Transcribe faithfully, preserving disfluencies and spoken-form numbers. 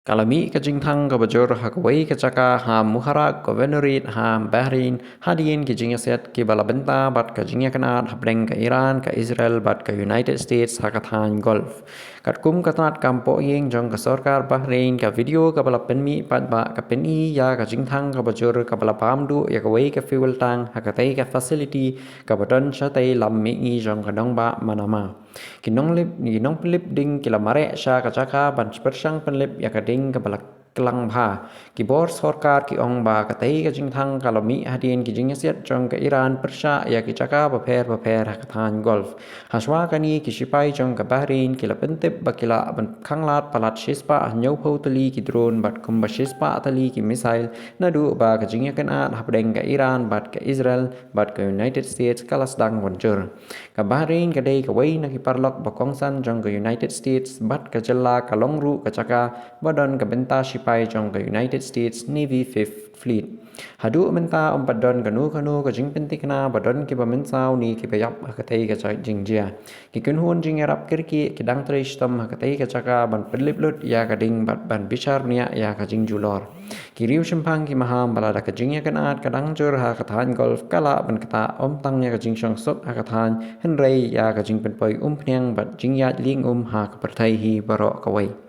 Ka la mih ka jingthang kaba jur ha kawei ka jaka ha Muharraq Governorate ha Bahrain, hadien ki jingïasiat kiba la bynta bad ka jingïakynad hapdeng ka Iran, ka Israel bad ka United States ha ka thaiñ Gulf. Katkum ka tnat kam pohïing jong ka sorkar Bahrain, ka video kaba la pynmih paidbah ka pyni ïa ka jingthang kaba jur kaba la bam duh ïa kawei ka fuel tank ha katei ka facility kaba don shatei lam mihngi jong ka nongbah Manama. Ki nonglip, ki nongpynlip ding ki la mareh sha ka jaka ban pyrshang pynlip ïa ka ding kaba la klang bha. Ki bor sorkar ki ong ba katei ka jingthang ka la mih hadien ki jingïasiat jong ka Iran pyrshah ïa ki jaka bapher bapher ha ka thaiñ Gulf. Hashwa kane, ki shipai jong ka Bahrain ki la pyntip ba ki la ban khanglad palat shispah hynñiewphew tylli ki drone bad kumba shispah tylli ki missile, naduh ba ka jingïakynad hapdeng ka Iran bad ka Israel bad ka United States ka la sdang ban jur. Ka Bahrain ka dei kawei na ki paralok ba kongsan jong ka United States bad ka jylla, ka long ruh ka jaka ba don ka bynta shipai jong ka United States Navy Fifth Fleet. Haduh mynta ym pat don kano kano ka jingpynthikna ba don kiba mynsaw ne kiba ïap ha katei ka jingjia. Ki kynhun jingïarap kyrkieh ki dang trei shitom ha katei ka jaka ban pynlip lut ïa ka ding bad ban bishar bniah ïa ka jingjulor. Ki riew shemphang ki maham ba lada ka jingïakynad ka dang jur ha ka thaiñ Gulf, ka lah ban ktah ym tang ïa ka jingshongsuk ha ka thaiñ, hynrei ïa ka jingpynpoi umphniang bad jingïaid lieng um ha ka pyrthei hi baroh kawei.